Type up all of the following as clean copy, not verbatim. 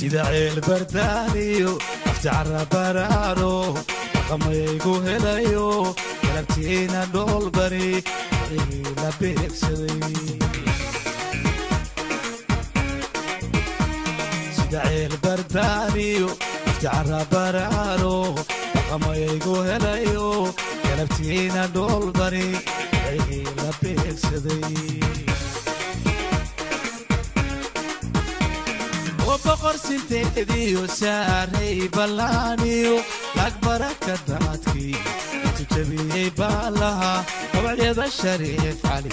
Sida ceel bardaaniyo afti carabaraaro dhaqamaygu helayo galabtiina dhoolbari wixii la beegsaday. Sida ceel bardaaniyo afti carabaraaro dhaqamaygu helayo galabtiina dhoolbari wixii la beegsaday. Boqor sinteediyo saaray ballaaniyo lag baraka daadkii intu jabiyey baalaha dabacyada Shariif Cali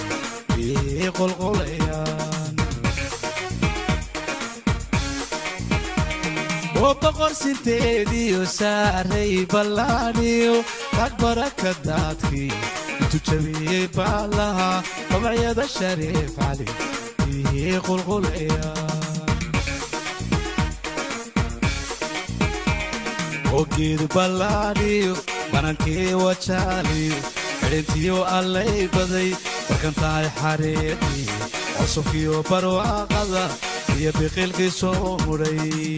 biyihii qulqulayaan. Boqor sinteediyo saaray ballaaniyo lag baraka daadkii intu jabiyey baalaha dabacyada Shariif Cali biyihii qulqulayaan. Ogeedu ballaadhiyo banankii wajaaliyo xidhintiyo allay baday markan tahay xariiqii cusubkiyo barwaaqada iyo biqilkii soo mudhay.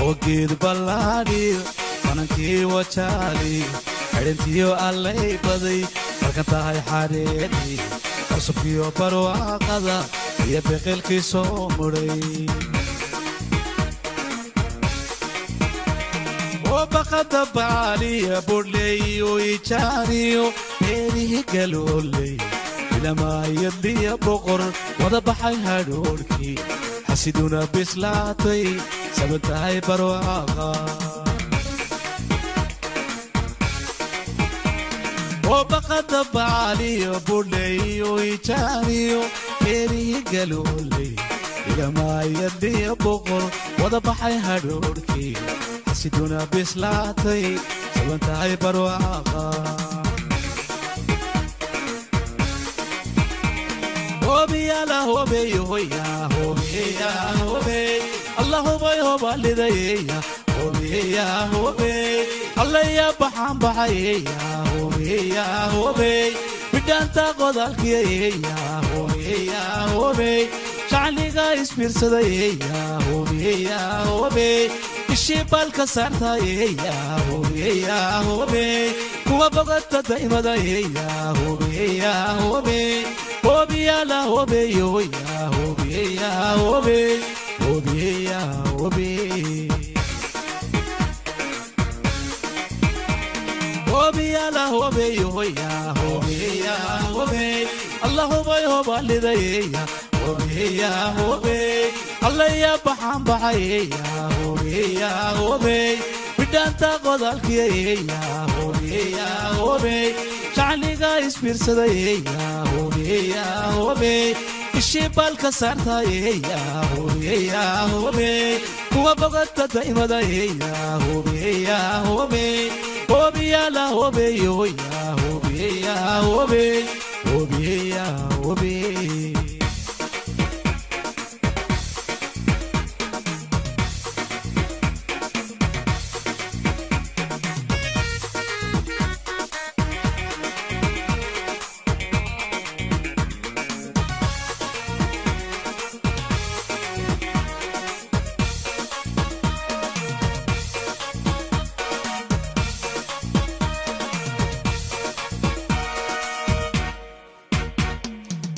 Ogeedu ballaadhiyo banankii wajaaliyo xidhintiyo allay baday markan tahay xariiqii cusubkiyo barwaaqada iyo biqilkii soo mudhay. Baqada baaliya budhleeyo ijaaniyo beerihii galooley ilamaayadliya boqor wada baxay hadhoodhkii xasiduna bislaatay saban tahay barwaaqa. Baqada baaliya budhleeyo ijaaniyo beerihii galooley ilamaayadliya boqor wada baxay hadhoodhkii xasiduna bislaatay saban tahay barwaaqa. Hobiyala hobeyo hoya hobeya hobey Allah hobay hobalidayeya hobeya hobey allaya baxaan baxayeya hobeya hobey bidhaanta qodalkiyeya hobeya hobey shacniga isbiirsadayeya hobeya hobey ishii balka saartayeya hobeya hobey kuwa bogata daymadayaya hobeya hobey hobiyala hobeyo hoya hobeya hobey hobeya hobey hobiyala hobeyo hoya hobeya hobey Allah hobay hobalidayeya hobeya hobey allaya baxaan baxayeya hobeya hobey bidhaanta qodalkiyeya hobeya hobey shacniga isbiirsadayeya hobeya hobey ishii balka saartayeya hobeya hobey kuwa bogata daymadayaya hobeya hobey hobiyala hobeyo hoya hobeya hobey hobeya hobey.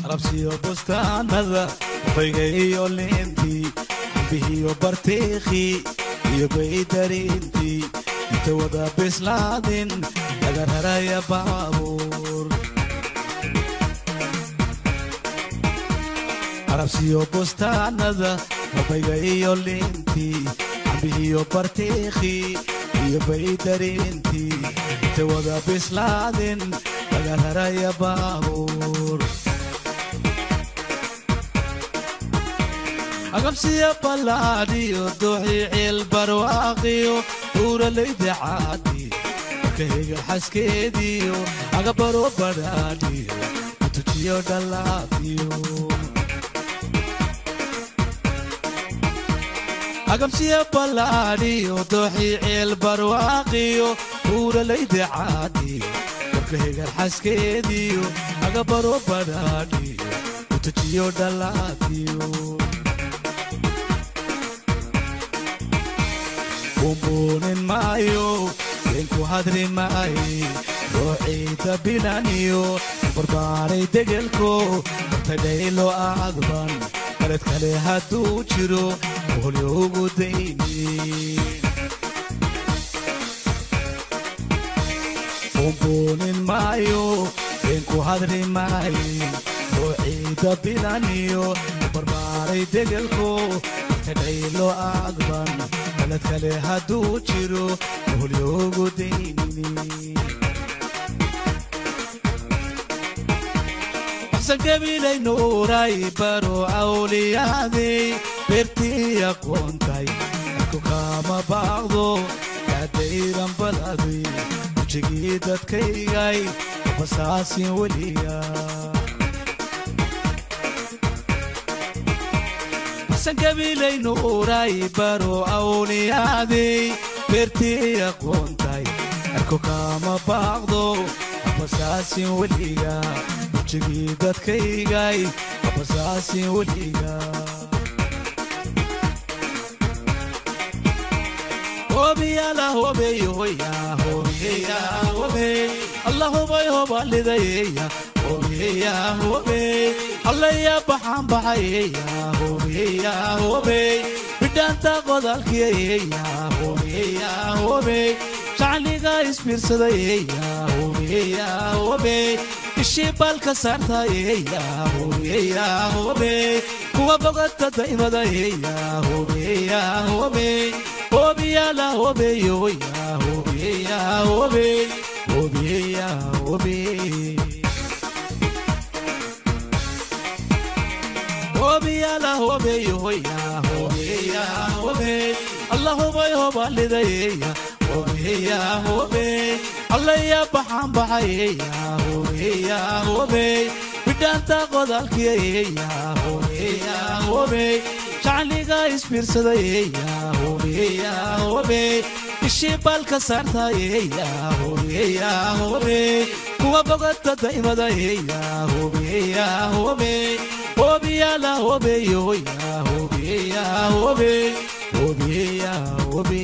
Arabsiyo bustaanada hoyga iyo liintii bihiyo bartiikhii iyo baydarintii inta wada bislaadin laga raraya baabuur. Arabsiyo bustaanada hoyga iyo liintii bihiyo bartiikhii iyo baydarintii inta wada bislaadin laga raraya baabuur. Agabsiya ballaadhiyo duuxii ceel barwaaqiyo buuralayda caadi marka hegal xaskeediyo agabaro badhaadhiyo utujiyo dhalaadiyo. Agabsiya ballaadhiyo dooxii ceel barwaaqiyo buuralayda caadi marka hegal xaskeediyo agabaro badhaadhiyo Tujiyo dhalaatiyo Bumbuunin maayo, beenku hadri maaye. Ruuciida bilaniyo barbaaray degelko bartadhaylo aadban baled kale hadduu jiro oholyoogu dayni. Bumbuunin maayo, beenku hadri maaye. Ruuciida bilaniyo barbaaray degelko bartadhaylo aadban baled kale hadduu jiro oholyoogu daynini. Gabilay nuuray baro awliyaaday beertii aqoontay ku kama baaqdo kaadayran baladay wejigii dadkaygay basaasin weliga. Gabilay nuuray baro awliyaaday beertii aqoontay ku kama baaqdo basaasin weliga wejigii dadkaygay basaasin weliga. Hobiyala hobeyoya hobiya hobe Allah hobay hobalidaya hobiya hobe allaya baxaan baxayaya hobiya hobe bidhaanta qodalkiyaya hobiya hobe jacliga isbiirsadayaya hobiya hobe ishii balka saartayaya hobiya hobe kuwa bogata daymadayaya hobiya hobe hobiyala hobeyoya hobiya hobe hobiya hobe hobiyala hobeyoya hobiya hobe Allah hobay hobalidayaya hobiya hobe allaya baxaan baxayaya hobiya hobe bidhaanta qodalkiyaya hobiya hobe jacliga isbiirsadayaya hobiya hobe ishii balka saartayaya hobiya hobe kuwa bogata daymadayaya hobiya hobe hobiyala hobeyoya hobiya hobe hobiya hobe.